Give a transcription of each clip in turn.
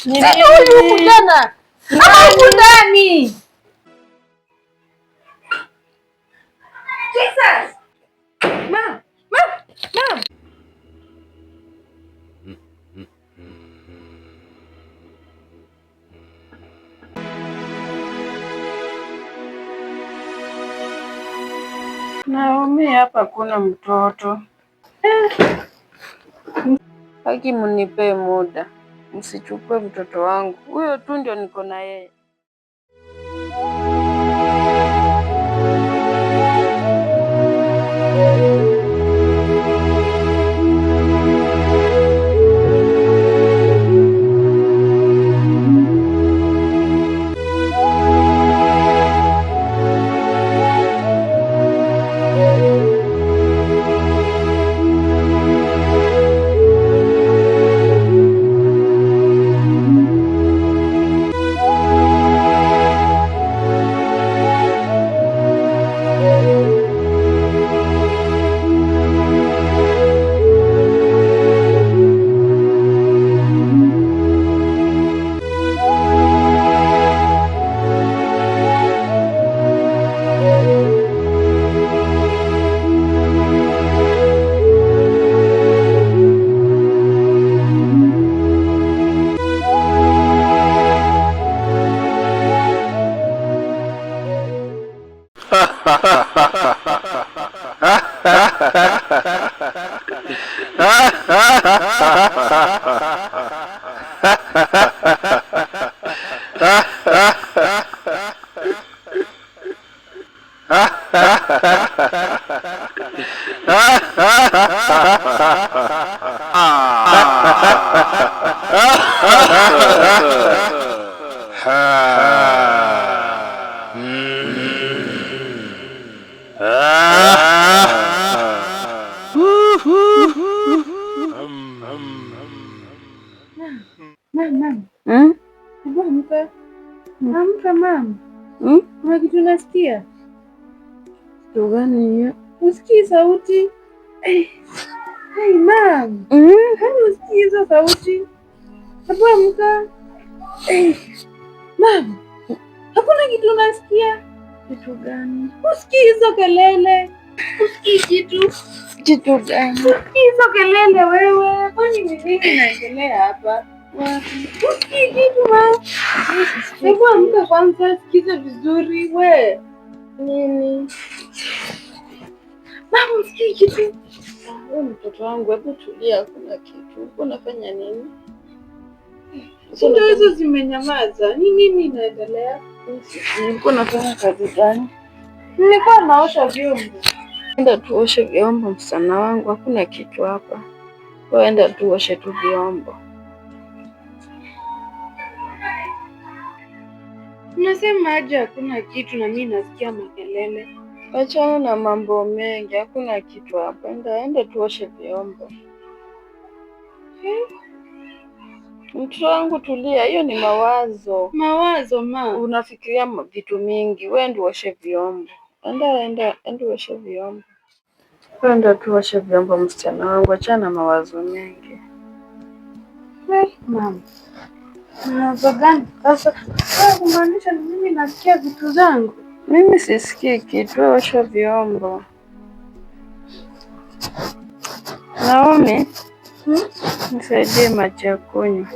Ni huyu kijana. Huku ndani. Jesus. Ma, ma, ma. Naomi, hapa kuna mtoto. Haki, mnipe muda, msichukue mtoto wangu, huyo tu ndio niko na yeye. Amka mama. Kuna kitu nasikia. Kitu gani hiyo? Usikii sauti? Hey, mama. Yaani usikii hizo sauti? Hebu amka. Mama. Hakuna kitu nasikia. Kitu gani? Usikii hizo kelele? Usikii kitu? Kitu gani? Usikii hizo kelele wewe? Kwani ni nini inaendelea hapa? Usikii kitu mama? Hebu amka kwanza, sikiza vizuri we. Nini? Mama, usikii kitu? Wewe mtoto wangu, hebu tulia, hakuna kitu. Uko unafanya nini? Ndio hizo zimenyamaza. Ni nini inaendelea? Nilikuwa nafanya kazi gani? Nilikuwa naosha vyombo. Enda tuoshe vyombo, msichana wangu, hakuna kitu hapa. Wewe enda tuoshe tu vyombo. Unasema aje hakuna kitu na mimi nasikia makelele. Achana na mambo mengi, hakuna kitu hapa. Enda tuoshe vyombo. Mtoto wangu tulia, hiyo ni mawazo. Mawazo ma. Unafikiria vitu mingi. Wewe ndio uoshe vyombo. Enda uoshe vyombo. Wewe ndio tuoshe vyombo, msichana wangu, achana na mawazo mengi. Mama. Mawazo gani sasa? Wewe kumaanisha ni mimi nasikia vitu zangu? Mimi sisikii kitu, wewe osha vyombo. Naomi, nisaidie maji ya kunywa.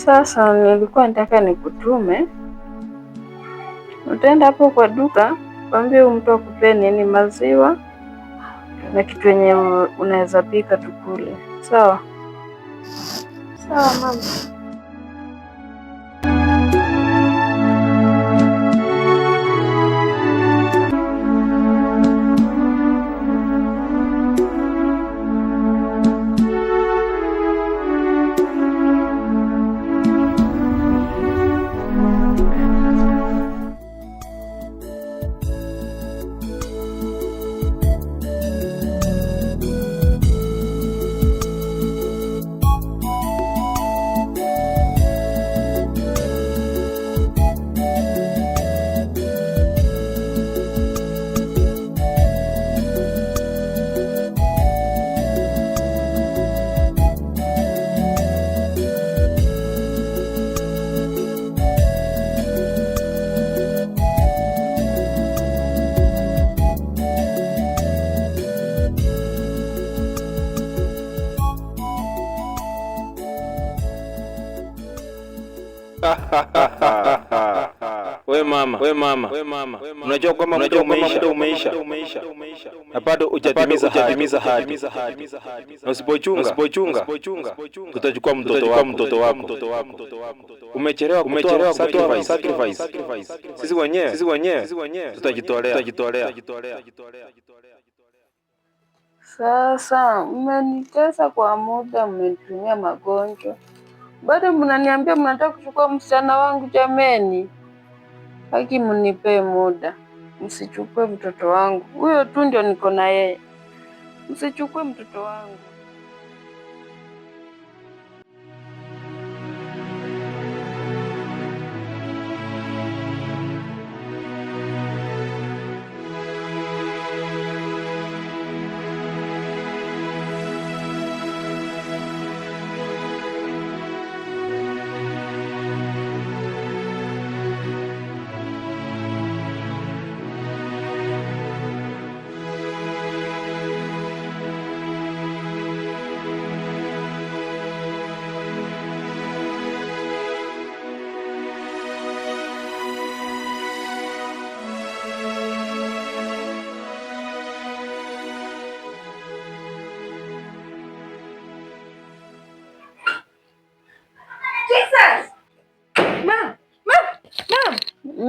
Sasa nilikuwa nataka nikutume, utaenda hapo kwa duka, kwambie huyu mtu akupee nini, maziwa na kitu yenye unaweza pika tukule. Sawa? Sawa mama. We mama, unajua kwamba muda umeisha na bado hujatimiza ahadi, na usipochunga tutachukua mtoto wako. Umechelewa kutoa sacrifice. Sisi wenyewe tutajitolea. Sasa mmenitesa kwa muda, mmenitumia magonjwa, bado mnaniambia mnataka kuchukua msichana wangu. Jameni, haki mnipee muda, msichukue mtoto wangu. Huyo tu ndio niko na yeye, msichukue mtoto wangu. Jesus! Ma, ma, ma.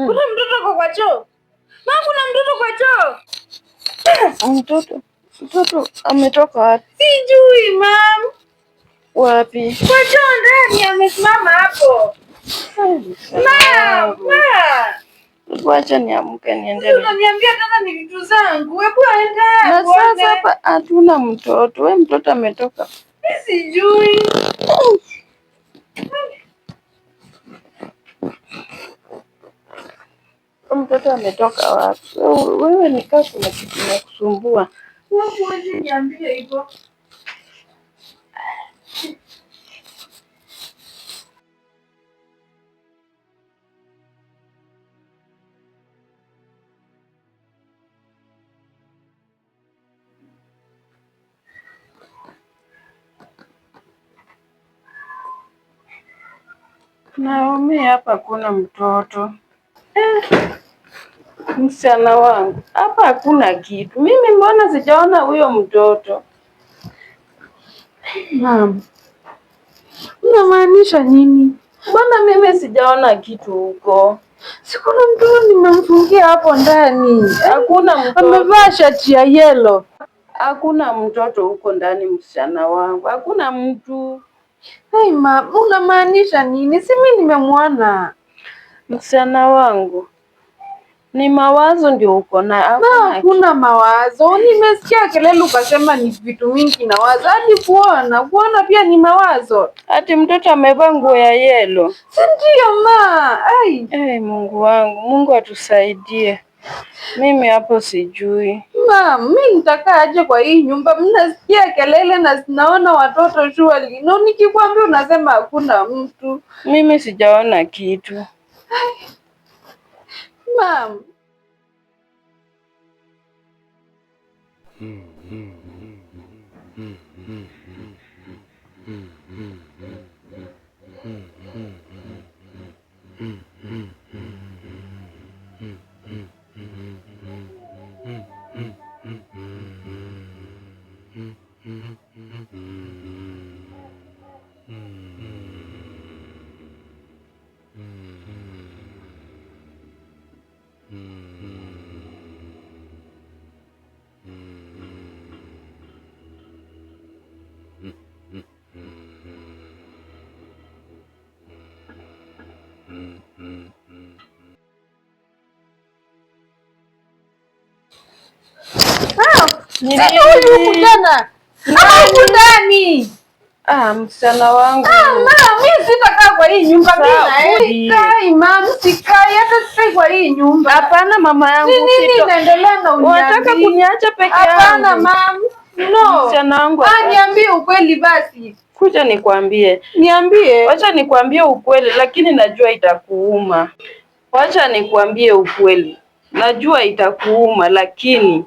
Kuna mtoto kwa choo. Ma, kuna mtoto kwa choo. Mtoto ametoka wapi? Sijui, mam. Wapi? Kwa choo ndani amesimama hapo. Ma, ma. Wacha niamke niendelee. Unaniambia tena ni vitu zangu. Hebu enda. Na sasa hapa hatuna mtoto. Wewe mtoto ametoka. Sijui. Mtoto ametoka wapi? Wewe nikaa kuna kitu inakusumbua. Wewe niambie hivyo. Naomi, hapa kuna mtoto. Msichana wangu, hapa hakuna kitu. Mimi mbona sijaona huyo mtoto? Ma'am, unamaanisha nini? Mbona mimi sijaona kitu huko? Si kuna mtoto nimemfungia hapo ndani. Hakuna mtoto. Amevaa shati ya yellow. Hakuna mtoto huko ndani, msichana wangu. Hakuna mtu. Hey, ma'am, unamaanisha nini? Si mimi nimemwona. Msichana wangu, ni mawazo ndio uko na. Hakuna mawazo. Nimesikia kelele ukasema ni vitu mingi na wazo. Hadi kuona pia ni mawazo. Ati mtoto amevaa nguo ya yellow. Si ndio ma? Ai. Hey, Mungu wangu, Mungu atusaidie. Mimi hapo sijui. Ma, mimi nitakaa aje kwa hii nyumba? Mnasikia kelele na naona watoto surely. Na nikikwambia unasema hakuna mtu. Mimi sijaona kitu. Ma'am. Huyu kijana huku ndani. Ah, msichana wangu. Ma, mimi sitakaa kwa hii nyumba. Mimi sikai, mama, sikai hata sikai kwa hii nyumba. Hapana mama yangu. Nini inaendelea na uniambie? Unataka kuniacha peke yangu? Hapana mama. No. Msichana wangu. Niambie ukweli basi. Kuja nikwambie. Niambie. Wacha nikwambie ukweli, lakini najua itakuuma. Wacha nikwambie ukweli. Najua itakuuma, lakini